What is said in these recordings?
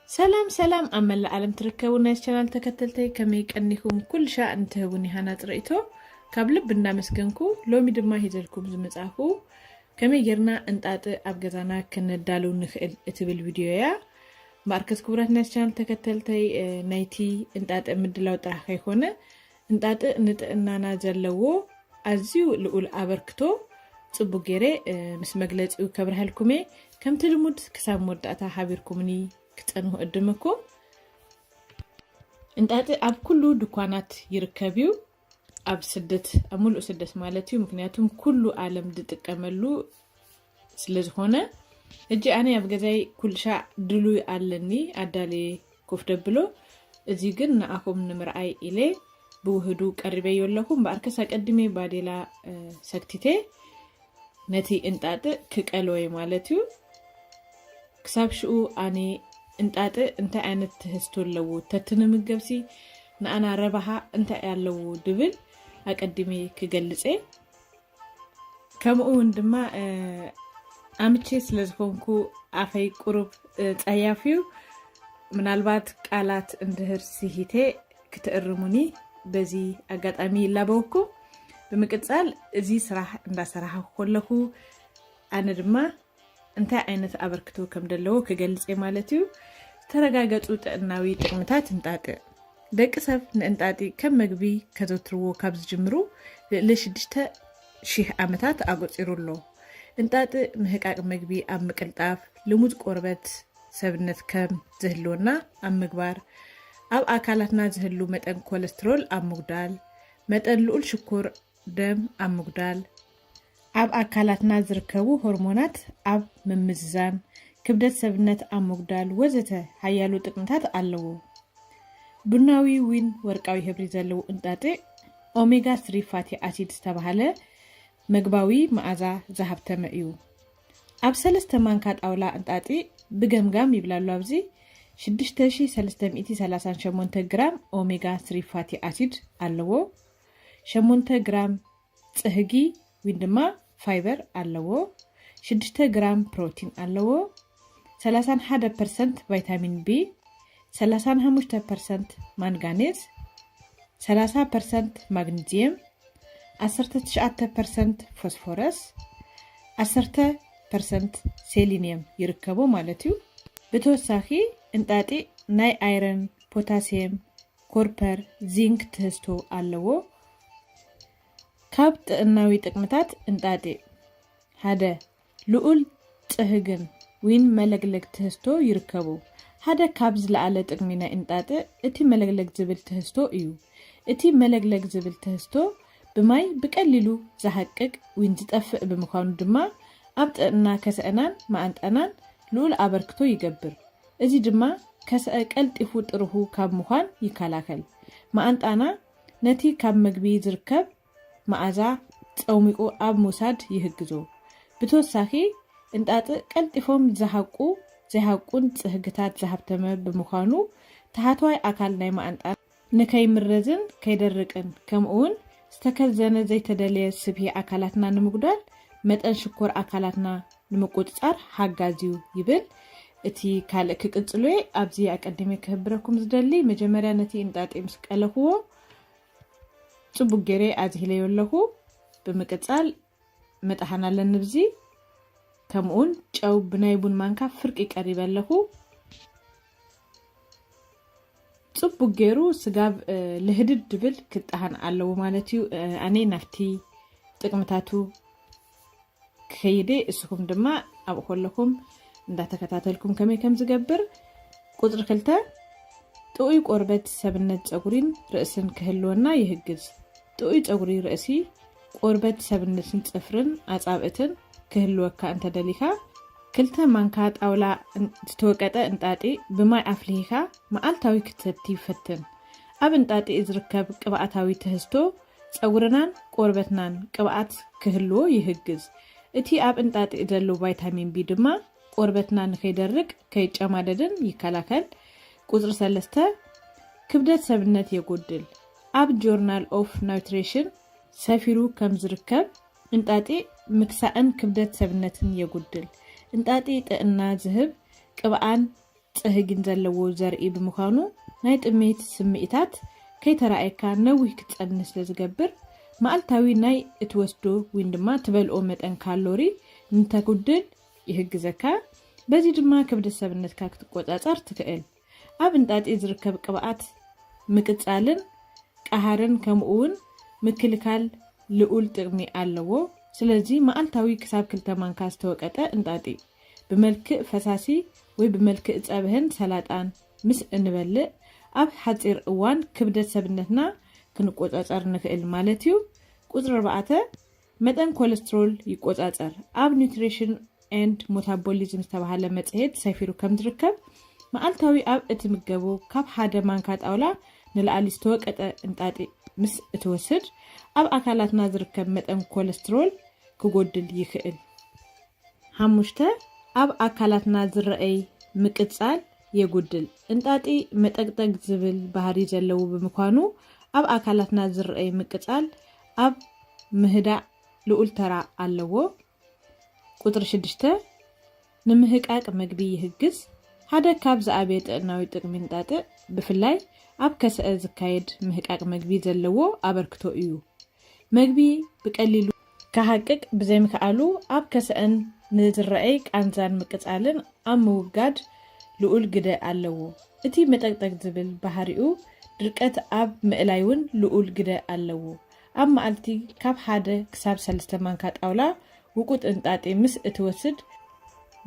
ሰላም ሰላም፣ ኣብ መላእ ዓለም ትርከቡ ናይ ቻናል ተከተልተይ ከመይ ቀኒኹም? ኩልሻ እንትህቡኒ ሃናጽ ርእይቶ ካብ ልብ እንዳመስገንኩ፣ ሎሚ ድማ ሂዘልኩም ዝመጻኹ ከመይ ጌርና እንጣጥ ኣብ ገዛና ክነዳሉ ንኽእል እትብል ቪድዮ እያ። ማርከስ ክቡራት ናይ ቻናል ተከተልተይ፣ እ፣ ናይቲ እንጣጥ ምድላው ጥራሕ ከይኮነ፣ እንጣጥ ንጥዕናና ዘለዎ ኣዝዩ ልኡል ኣበርክቶ ጽቡቅ ጌረ፣ እ፣ ምስ መግለጺኡ ከብርሃልኩም እየ። ከምቲ ልሙድ ክሳብ መወዳእታ ሓቢርኩምኒ ክጸንሁ እድመኩም። እንጣጥ ኣብ ኩሉ ድኳናት ይርከብ እዩ። ኣብ ስደት፣ ኣብ ሙሉእ ስደት ማለት እዩ። ምክንያቱም ኩሉ ዓለም ዝጥቀመሉ ስለ ዝኾነ፣ ሕጂ ኣነ ኣብ ገዛይ ኩልሻዕ ድሉይ ኣለኒ፣ ኣዳልየ ኮፍ ደብሎ። እዚ ግን ንኣኹም ንምርኣይ ኢለ ብውህዱ ቀሪበዮ ኣለኹ። እምበኣርከስ ኣቀድሜ ባዴላ፣ እ፣ ሰክቲተ ነቲ እንጣጥ ክቀልወ ማለት እዩ። ክሳብ ሽኡ ኣነ እንጣጥ እንታይ ዓይነት ትህዝቶ ኣለዎ፣ ተትንምገብሲ ንኣና ረባሃ እንታይ ኣለዎ ድብል ኣቀድሜ ክገልጸ። ከምኡ እውን ድማ፣ እ፣ ኣምቼ ስለ ዝኾንኩ ኣፈይ ቁሩብ፣ እ፣ ጸያፍ እዩ። ምናልባት ቃላት እንድህር ስሂቴ ክትእርሙኒ በዚ ኣጋጣሚ ይላበወኩም። ብምቅጻል እዚ ስራሕ እንዳሰራሕኩ ከለኹ ኣነ ድማ እንታይ ዓይነት ኣበርክቶ ከም ዘለዎ ክገልጽ እየ ማለት እዩ። ዝተረጋገጹ ጥዕናዊ ጥቕምታት እንጣጥ። ደቂ ሰብ ንእንጣጢ ከም መግቢ ከዘውትርዎ ካብ ዝጅምሩ ልዕሊ ሽዱሽተ ሺሕ ዓመታት ኣቆጺሩ ኣሎ። እንጣጥ ምህቃቅ መግቢ ኣብ ምቅልጣፍ፣ ልሙጽ ቆርበት ሰብነት ከም ዝህልወና ኣብ ምግባር፣ ኣብ ኣካላትና ዝህሉ መጠን ኮለስትሮል ኣብ ምጉዳል፣ መጠን ልኡል ሽኮር ደም ኣብ ምጉዳል፣ ኣብ ኣካላትና ዝርከቡ ሆርሞናት ኣብ ምምዝዛን፣ ክብደት ሰብነት ኣብ ምጉዳል ወዘተ ሓያሎ ጥቅምታት ኣለዎ። ቡናዊ ዊን ወርቃዊ ሕብሪ ዘለዎ እንጣጢዕ ኦሜጋ ስሪ ፋቲ ኣሲድ ዝተባህለ መግባዊ መኣዛ ዝሃብተመ እዩ። ኣብ ሰለስተ ማንካ ጣውላ እንጣጢዕ ብገምጋም ይብላሉ ኣብዚ ሽዱሽተ ሺሕ ሰለስተ ሚእቲ ሰላሳን ሸሞንተ ግራም ኦሜጋ ስሪ ፋቲ ኣሲድ ኣለዎ። ሸሞንተ ግራም ጽህጊ ዊን ድማ ፋይበር ኣለዎ። ሽዱሽተ ግራም ፕሮቲን ኣለዎ። ሰላሳን ሓደ ፐርሰንት ቫይታሚን ቢ፣ ሰላሳን ሓሙሽተ ፐርሰንት ማንጋኔዝ፣ ሰላሳ ፐርሰንት ማግኒዚየም፣ ዓሰርተ ትሽዓተ ፐርሰንት ፎስፎረስ፣ ዓሰርተ ፐርሰንት ሴሊኒየም ይርከቦ ማለት እዩ። ብተወሳኺ እንጣጢዕ ናይ ኣይረን፣ ፖታሲየም፣ ኮርፐር፣ ዚንክ ትህዝቶ ኣለዎ። ካብ ጥዕናዊ ጥቅምታት እንጣጢዕ፣ ሓደ፣ ልኡል ጽህግን ዊን መለግለግ ትህዝቶ ይርከቡ። ሓደ ካብ ዝለዓለ ጥቅሚ ናይ እንጣጢዕ እቲ መለግለግ ዝብል ትህዝቶ እዩ። እቲ መለግለግ ዝብል ትህዝቶ ብማይ ብቀሊሉ ዝሃቅቅ ዊን ዝጠፍእ ብምዃኑ ድማ ኣብ ጥዕና ከሰአናን መኣንጣናን ልኡል ኣበርክቶ ይገብር። እዚ ድማ ከሰአ ቀልጢፉ ጥርሁ ካብ ምዃን ይከላኸል። መኣንጣና ነቲ ካብ መግቢ ዝርከብ መኣዛ ጸውሚቑ ኣብ ምውሳድ ይህግዞ። ብተወሳኺ እንጣጢዕ ቀልጢፎም ዝሃቁ ዘይሃቁን ጽህግታት ዝሃብተመ ብምዃኑ ታሕተዋይ ኣካል ናይ መኣንጣና ንከይምረዝን ከይደርቅን ከምኡውን ዝተከዘነ ዘይተደለየ ስብሒ ኣካላትና ንምጉዳል መጠን ሽኮር ኣካላትና ንምቁጽጻር ሓጋዝ እዩ ይብል። እቲ ካልእ ክቅጽሎ እየ። ኣብዚ ኣቀዲመ ክህብረኩም ዝደሊ መጀመርያ ነቲ እንጣጢዕ ምስ ቀለኽዎ ጽቡቅ ገይረ ኣዝሂለዮ ኣለኹ። ብምቅጻል መጥሓን ኣለኒ ብዚ ከምኡውን ጨው ብናይ ቡን ማንካ ፍርቂ ቀሪበ ኣለኹ። ጽቡቅ ገይሩ ስጋብ፣ እ፣ ልህድድ ድብል ክጠሃን ኣለዎ ማለት እዩ። እ፣ ኣነ ናብቲ ጥቅምታቱ ክኸይደ፣ እስኹም ድማ ኣብኡ ከለኹም እንዳተከታተልኩም ከመይ ከም ዝገብር። ቁጽሪ ክልተ፣ ጥዑይ ቆርበት ሰብነት ጸጉሪን ርእስን ክህልወና ይህግዝ። ጥዑይ ጸጉሪ ርእሲ፣ ቆርበት ሰብነትን ጽፍርን ኣጻብእትን ክህልወካ እንተደሊካ፣ ክልተ ማንካ ጣውላ እን-፣ ዝተወቀጠ እንጣጢ ብማይ ኣፍሊሂካ መዓልታዊ ክትሰቲ ፈትን። ኣብ እንጣጢ ዝርከብ ቅብኣታዊ ትህዝቶ ጸጉርናን ቆርበትናን ቅብኣት ክህልዎ ይህግዝ። እቲ ኣብ እንጣጢ ዘሎ ቫይታሚን ቢ ድማ ቆርበትና ንኸይደርቅ ከይጨማደድን ይከላኸል። ቁጽሪ ሰለስተ፣ ክብደት ሰብነት የጎድል። ኣብ ጆርናል ኦፍ ናውትሪሽን ሰፊሩ ከም ዝርከብ፣ እንጣጢ ምክሳእን ክብደት ሰብነትን የጉድል። እንጣጢ ጥዕና ዝህብ ቅብኣን ጽህግን ዘለዎ ዘርኢ ብምዃኑ ናይ ጥሜት ስምዒታት ከይተራእየካ ነዊሕ ክትጸንህ ስለ ዝገብር፣ መዓልታዊ ናይ እትወስዶ ወይ ድማ ትበልኦ መጠን ካሎሪ እንተጉድል ይሕግዘካ። በዚ ድማ ክብደት ሰብነትካ ክትቆጻጸር ትኽእል። ኣብ እንጣጢ ዝርከብ ቅብኣት ምቅጻልን ቀሃርን ከምኡ እውን ምክልካል ልኡል ጥቕሚ ኣለዎ። ስለዚ መዓልታዊ ክሳብ ክልተ ማንካ ዝተወቀጠ እንጣጢ ብመልክእ ፈሳሲ ወይ ብመልክእ ጸብህን ሰላጣን ምስ እንበልዕ ኣብ ሓጺር እዋን ክብደት ሰብነትና ክንቆጻጸር ንኽእል ማለት እዩ። ቁጽሪ ኣርባዕተ መጠን ኮለስትሮል ይቆጻጸር። ኣብ ኒውትሪሽን ኤንድ ሞታቦሊዝም ዝተባህለ መጽሔት ሰፊሩ ከም ዝርከብ፣ መዓልታዊ ኣብ እትምገቦ ካብ ሓደ ማንካ ጣውላ ንላዕሊ ዝተወቀጠ እንጣጢ ምስ እትወስድ ኣብ ኣካላትና ዝርከብ መጠን ኮለስትሮል ክጎድል ይኽእል። ሓሙሽተ ኣብ ኣካላትና ዝረኣይ ምቅጻል የጉድል። እንጣጢ መጠቅጠግ ዝብል ባህሪ ዘለዎ ብምዃኑ ኣብ ኣካላትና ዝረኣይ ምቅጻል ኣብ ምህዳእ ልኡል ተራ ኣለዎ። ቁጽሪ ሽዱሽተ ንምህቃቅ መግቢ ይህግዝ። ሓደ ካብ ዝኣበየ ጥዕናዊ ጥቕሚ እንጣጥዕ ብፍላይ ኣብ ከሰአ ዝካየድ ምህቃቅ መግቢ ዘለዎ ኣበርክቶ እዩ። መግቢ ብቀሊሉ ክሃቅቅ ብዘይምክኣሉ ኣብ ከሰአን ንዝረኣይ ቃንዛን ምቅጻልን ኣብ ምውጋድ ልኡል ግደ ኣለዎ። እቲ መጠቅጠቅ ዝብል ባህሪኡ ድርቀት ኣብ ምእላይ እውን ልኡል ግደ ኣለዎ። ኣብ መዓልቲ ካብ ሓደ ክሳብ ሰለስተ ማንካ ጣውላ ውቁጥ እንጣጢ ምስ እትወስድ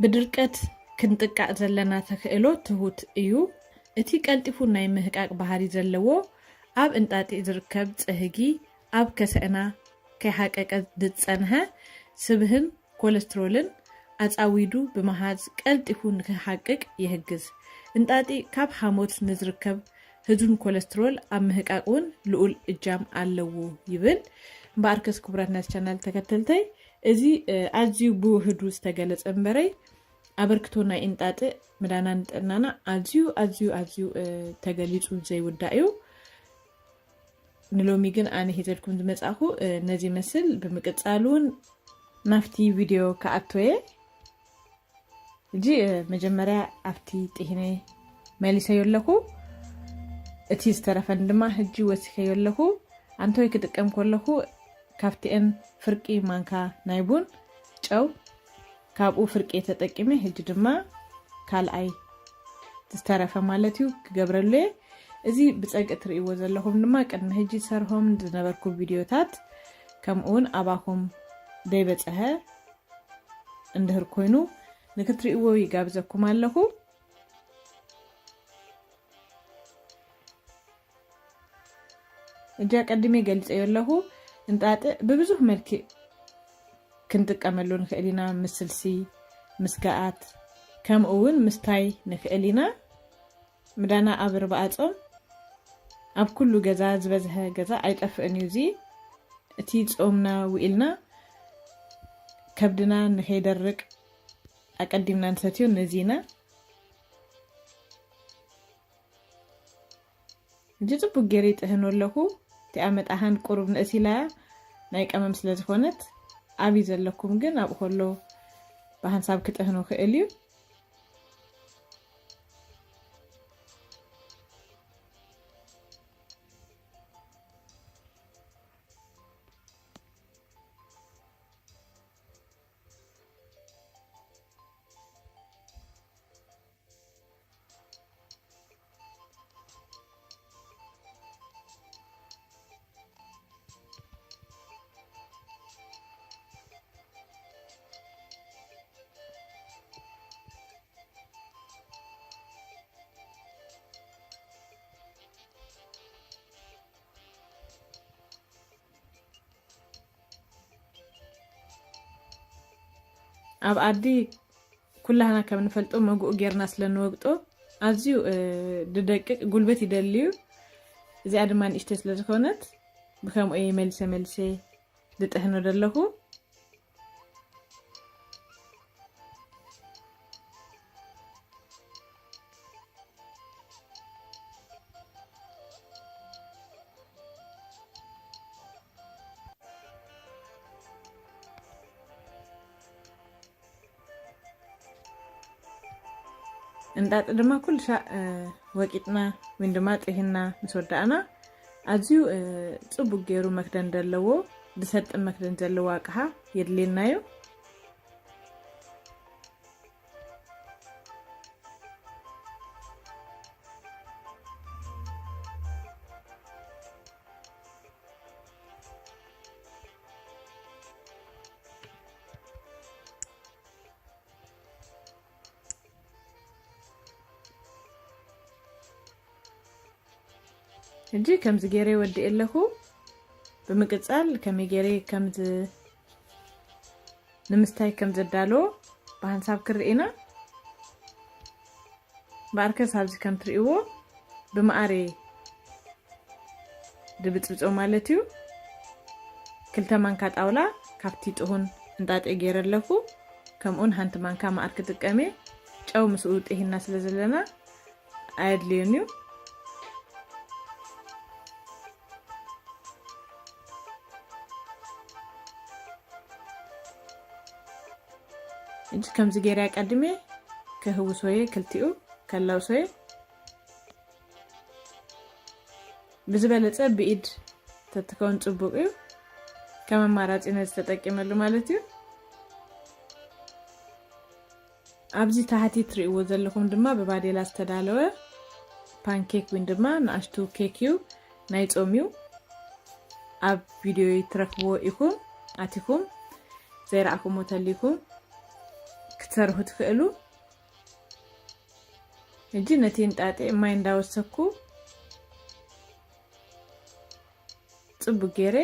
ብድርቀት ክንጥቃዕ ዘለና ተኽእሎ ትሁት እዩ። እቲ ቀልጢፉ ናይ ምህቃቅ ባህሪ ዘለዎ ኣብ እንጣጢ ዝርከብ ጽህጊ ኣብ ከሰእና ከይሓቀቀ ዝጸንሐ ስብህን ኮለስትሮልን ኣጻዊዱ ብምሃዝ ቀልጢፉ ንክሓቅቅ ይሕግዝ። እንጣጢ ካብ ሓሞት ንዝርከብ ህዙን ኮለስትሮል ኣብ ምህቃቅ እውን ልኡል እጃም ኣለዎ ይብል። እምበኣርከስ ክቡራት ናይዚ ቻናል ተከተልተይ፣ እዚ ኣዝዩ ብውህዱ ዝተገለጸ እምበረይ ኣበርክቶ ናይ እንጣጥዕ ምዳና ንጥዕናና ኣዝዩ ኣዝዩ ኣዝዩ ተገሊጹ ዘይውዳእ እዩ። ንሎሚ ግን ኣነ ሒዘልኩም ዝመጻእኩ ነዚ ይመስል። ብምቅጻል እውን ናብቲ ቪድዮ ክኣትወየ። እጂ መጀመርያ ኣብቲ ጥሒነ መሊሰዮ ኣለኹ። እቲ ዝተረፈን ድማ ሕጂ ወሲኸዮ ኣለኹ። ኣንቶይ ክጥቀም ከለኹ ካብቲኤን ፍርቂ ማንካ ናይ ቡን ጨው ካብኡ ፍርቂ ተጠቂመ። ሕጂ ድማ ካልኣይ ዝተረፈ ማለት እዩ ክገብረሉ እየ። እዚ ብጸግዒ ትርእይዎ ዘለኹም ድማ ቅድሚ ሕጂ ዝሰርሖም ዝነበርኩ ቪድዮታት ከምኡውን ኣባኹም ደይበጽሐ እንድህር ኮይኑ ንክትርእይዎ ይጋብዘኩም ኣለኹ። እጃ ቀድሜ ገልጸዮ ኣለኹ። እንጣጥዕ ብብዙሕ መልክዕ ክንጥቀመሉ ንኽእል ኢና። ምስ ስልሲ፣ ምስ ገኣት፣ ከምኡ እውን ምስታይ ንኽእል ኢና። ምዳና ኣብ ርብኣጾም ኣብ ኩሉ ገዛ ዝበዝሐ ገዛ ኣይጠፍእን እዩ። እዚ እቲ ጾምና ውኢልና ከብድና ንኸይደርቅ ኣቀዲምና ንሰትዮ ነዚና። ሕጂ ጽቡቅ ገይረ ይጥህኖ ኣለኹ። እቲኣ መጣሃን ቁሩብ ንእስ ኢላ ናይ ቀመም ስለ ዝኾነት ኣብይ ዘለኩም ግን ኣብኡ ከሎ ብሃንሳብ ክጥህኖ ክእል እዩ። ኣብ ዓዲ ኩላህና ከም ንፈልጦ መጉእ ጌርና ስለ ንወግጦ ኣዝዩ ድደቅቅ ጉልበት ይደልዩ። እዚኣ ድማ ንእሽተይ ስለ ዝኾነት ብከምኡ እየ መልሰ መልሰ ዝጥሕኖ ዘለኹ። እንጣጢ ድማ ኩሉ ሻዕ ወቂጥና ወይ ድማ ጥሂና ምስ ወዳእና ኣዝዩ ጽቡቅ ገይሩ መክደን ዘለዎ፣ ዝሰጥም መክደን ዘለዎ ኣቅሓ የድልየና እዩ። ሕጂ ከምዚ ገይረ ወዲእ ኣለኹ። ብምቅጻል ከመይ ገይረ ከምዚ ንምስታይ ከም ዘዳሎ ብሓንሳብ ክርኢ ኢና። ብኣርከስ ኣብዚ ከም ትርእይዎ ብመኣረ ድብጽብጾ ማለት እዩ። ክልተ ማንካ ጣውላ ካብቲ ጥሁን እንጣጢ ገይረ ኣለኹ። ከምኡን ሓንቲ ማንካ መኣር ክጥቀም እየ። ጨው ምስኡ ጥሂና ስለ ዘለና ኣየድልዮን እዩ። እጂ ከምዚ ገይረ ኣቀድሜ ክህውሶየ ክልቲኡ ከላውሶየ ብዝበለጸ ብኢድ ተትከውን ጽቡቅ እዩ። ከም ኣማራጺ ነዚ ተጠቂመሉ ማለት እዩ። ኣብዚ ታሕቲ ትርእይዎ ዘለኹም ድማ ብባዴላ ዝተዳለወ ፓንኬክ ወይ ድማ ንኣሽቱ ኬክ እዩ፣ ናይ ጾም እዩ። ኣብ ቪድዮ ትረኽብዎ ኢኹም ኣቲኹም ዘይረኣኹምዎ ተሊኩም ክትሰርሑ ትኽእሉ። ሕጂ ነቲ እንጣጢዕ ማይ እንዳወሰኩ ጽቡቅ ገይረ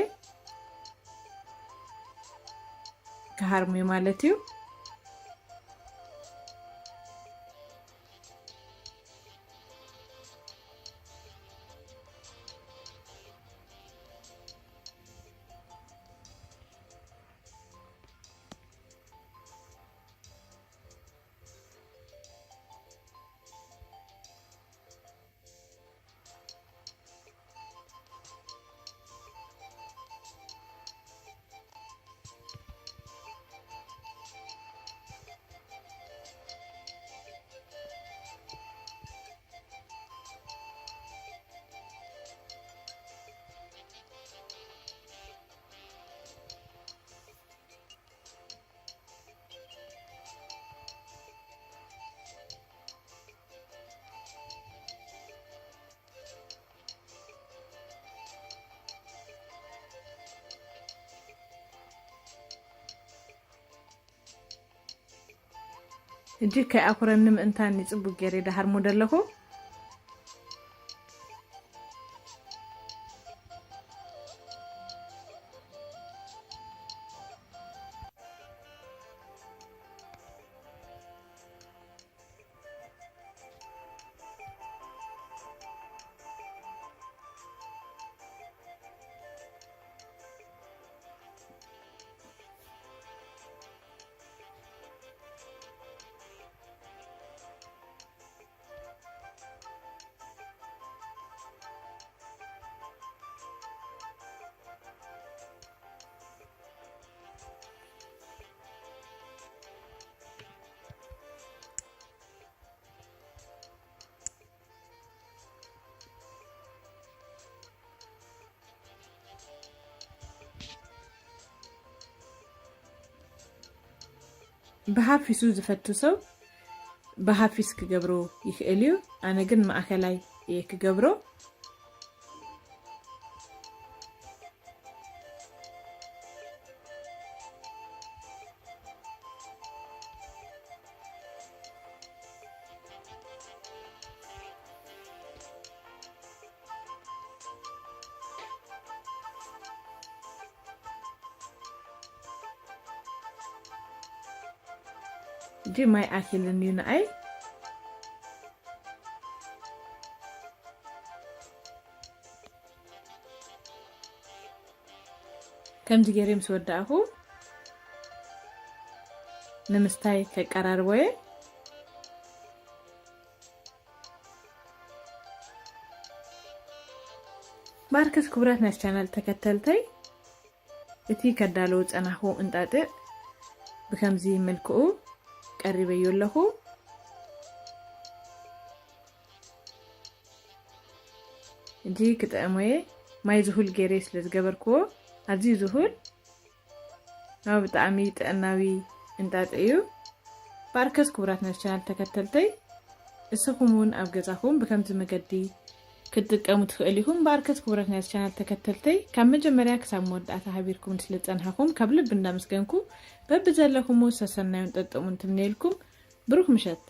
ክሃርሙ ማለት እዩ። ሕጂ ከይኣኹረኒ ምእንታን ጽቡቅ ገይረ ደሃርሞ ደለኹ። ብሃፊሱ ዝፈቱ ሰብ ብሃፊስ ክገብሮ ይኽእል እዩ። ኣነ ግን ማእከላይ እየ ክገብሮ። ሕጂ ማይ ኣኪልኒ እዩ ንኣይ። ከምዚ ገይረ ምስ ወዳእኹ ንምስታይ ከቀራርቦ እየ። ባርከስ ክቡራት ናይ ቻናል ተከተልተይ፣ እቲ ከዳለዉ ጸናኹ እንጣጥዕ ብከምዚ መልክኡ ቀሪበዮ ኣለኹ። እጂ ክጥዕሞየ ማይ ዝሁል ገይረ ስለ ዝገበርክዎ ኣዝዩ ዝሁል ኣብ ብጣዕሚ ጥዕናዊ እንጣጥ እዩ። በርከት ክቡራት ናይ ቻናል ተከተልተይ፣ እስኹም እውን ኣብ ገዛኹም ብከምዚ መገዲ ክትጥቀሙ ትኽእል ኢኹም። በርከት ክቡራት ናይ ቻናል ተከተልተይ፣ ካብ መጀመርያ ክሳብ መወዳእታ ሃቢርኩም ስለ ዝጸንሓኹም ካብ ልቢ እንዳመስገንኩ፣ በብዘለኹምዎ ሰሰናዩን ጠጥሙን ትምነየልኩም። ብሩክ ምሸት።